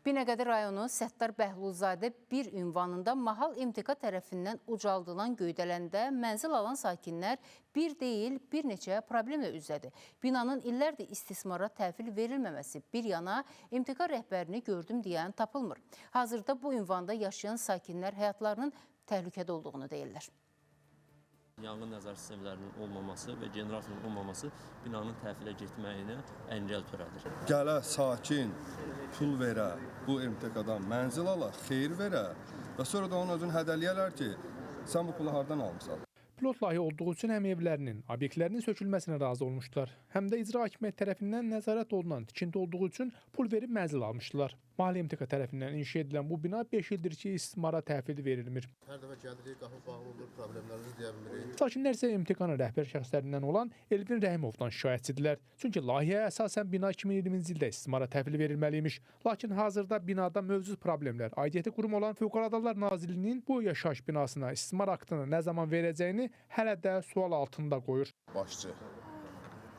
Binəqədi rayonu Səttar Bəhlulzadə 1 ünvanında Mahal MTK tərəfindən ucaldılan göydələndə mənzil alan sakinlər bir deyil, bir neçə problemlə üzlədi. Binanın illərdir istismara təhvil verilməməsi bir yana MTK rəhbərini gördüm deyən tapılmır. Hazırda bu ünvanda yaşayan sakinlər həyatlarının təhlükədə olduğunu deyirlər. Yanğın nəzarət sistemlərinin olmaması və generatorun olmaması binanın təhvilə getməyinə əngəl törədir. Gələ sakin pul verə, bu MTK-dan mənzil ala, xeyir verə və sonra da onun özünü hədələyərlər ki, sən bu pulu hardan almısan? Pilot layihə olduğu üçün həm evlərinin, obyektlərinin sökülməsinə razı olmuşdular, həm də icra hakimiyyəti tərəfindən nəzarət olunan tikinti olduğu üçün pul verib mənzil almışdılar. Mahalle MTK tərəfindən inşa edilən bu bina 5 ildir ki, istismara təhvil verilmir. Hər dəfə gəlirik, qapı bağlı olur, problemlərimizi deyə bilmirik. Sakinlər isə MTK-nın rəhbər şəxslərindən olan Elvin Rəhimovdan şikayətçidirlər. Çünki layihəyə əsasən bina 2020-ci ildə istismara təhvil verilməli imiş. Lakin hazırda binada mövcud problemlər aidiyyəti qurum olan Fövqəladə Hallar Nazirliyinin bu yaşayış binasına istismar aktını nə zaman verəcəyini hələ də sual altında qoyur. Başçı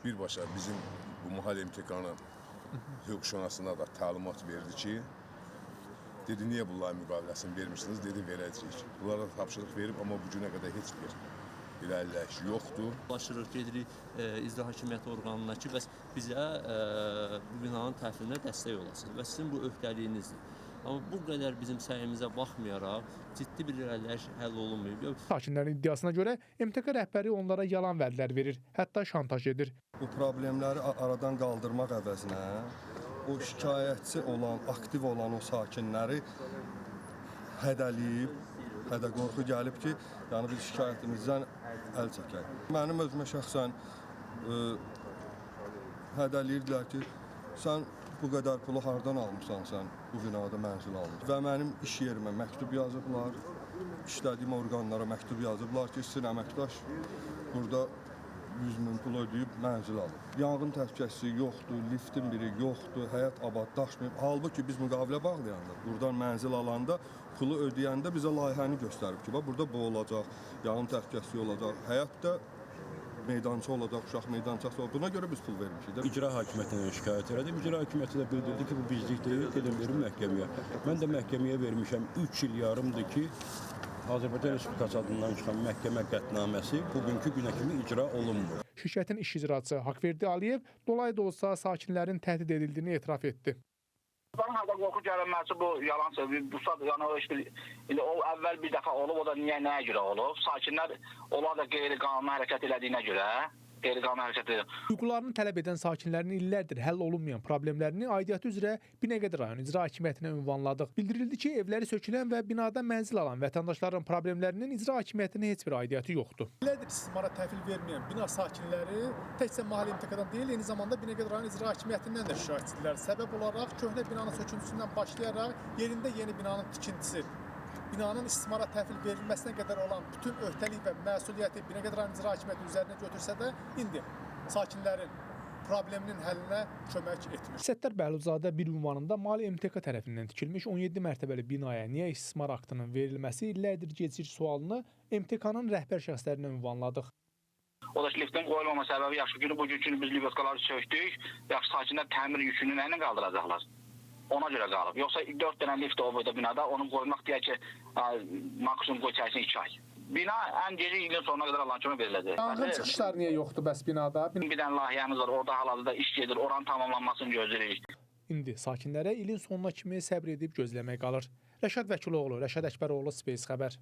birbaşa bizim bu Mahal MTK-nın hüquqşünasına da təlimat verdi ki, dedi niyə bu layihə müqaviləsini vermirsiniz? Dedi verəcəyik. Bunlara da tapşırıq verib, amma bu günə qədər heç bir irəliləyiş yoxdur. Başırıq, gedirik icra hakimiyyəti orqanına ki, bəs bizə bu binanın təhvilinə dəstək olasınız və sizin bu öhdəliyinizdir. Amma bu qədər bizim səyimizə baxmayaraq ciddi bir irəliləyiş həll olunmayıb. Sakinlərin iddiasına görə MTK rəhbəri onlara yalan vədlər verir, hətta şantaj edir. Bu problemləri aradan qaldırmaq əvəzinə o şikayətçi olan, aktiv olan o sakinləri hədələyib, hədə qorxu gəlib ki, yəni biz şikayətimizdən əl çəkək. Mənim özümə şəxsən hədələyirdilər ki, sən bu qədər pulu hardan almısan sən bu binada mənzil almısan. Və mənim iş yerimə məktub yazıblar, işlədiyim orqanlara məktub yazıblar ki, sizin əməkdaş burada 100 min pul ödəyib mənzil alıb. Yanğın təhlükəsizliyi yoxdur, liftin biri yoxdur, həyat abadlaşmayıb. Halbuki biz müqavilə bağlayanda, buradan mənzil alanda, pulu ödəyəndə bizə layihəni göstərib ki, bax burada bu olacaq, yanğın təhlükəsizliyi olacaq, həyat da meydança olacaq, uşaq meydançası olacaq. Buna görə biz pul vermişik də. İcra hakimiyyətinə şikayət elədim. İcra hakimiyyəti də bildirdi ki, bu bizlik deyil, gedin verin məhkəməyə. Mən də məhkəməyə vermişəm. 3 il yarımdır ki, Azərbaycan Respublikası adından çıxan məhkəmə qətnaməsi bugünkü günə kimi icra olunmur. Şirkətin iş icraçısı Haqverdi Aliyev dolayı da olsa sakinlərin təhdid edildiyini etiraf etdi. Bunların hədə qorxu gələnməsi bu yalan sözdür. Bu saat yəni o heç bir indi o əvvəl bir dəfə olub, o da niyə nəyə görə olub? Sakinlər onlar da qeyri-qanuni hərəkət elədiyinə görə qeyri-qanuni hərəkət edir. Hüquqlarını tələb edən sakinlərin illərdir həll olunmayan problemlərini aidiyyəti üzrə Binəqədi rayon icra hakimiyyətinə ünvanladıq. Bildirildi ki, evləri sökülən və binada mənzil alan vətəndaşların problemlərinin icra hakimiyyətinə heç bir aidiyyəti yoxdur. İllərdir istismara təhvil verməyən bina sakinləri təkcə Mahalle MTK-dan deyil, eyni zamanda Binəqədi rayon icra hakimiyyətindən də şikayətçidirlər. Səbəb olaraq köhnə binanın söküntüsündən başlayaraq yerində yeni binanın tikintisi, binanın istismara təhvil verilməsinə qədər olan bütün öhdəlik və məsuliyyəti Binəqədi rayon icra hakimiyyəti üzərinə götürsə də, indi sakinlərin probleminin həllinə kömək etmir. Səttar Bəhlulzadə 1 ünvanında Mali MTK tərəfindən tikilmiş 17 mərtəbəli binaya niyə istismar aktının verilməsi illərdir gecikir sualını MTK-nın rəhbər şəxslərinə ünvanladıq. O da ki, liftin qoyulmama səbəbi yaxşı günü bugünkü günü biz libyotkaları sökdük. Yaxşı sakinlər təmir yükünü nə ilə qaldıracaqlar? Ona görə qalıb. Yoxsa 4 dənə lift o burada binada, onu qoymaq deyək ki, maksimum qoy çəksin 2 ay. Bina ən gec ilin sonuna qədər Allahın köməyi veriləcək. Yanğın çıxışları niyə yoxdur bəs binada? Bir dənə layihəmiz var, orada hal-hazırda iş gedir, oranın tamamlanmasını gözləyirik. İndi sakinlərə ilin sonuna kimi səbr edib gözləmək qalır. Rəşad Vəkiloğlu, Rəşad Əkbəroğlu, Space Xəbər.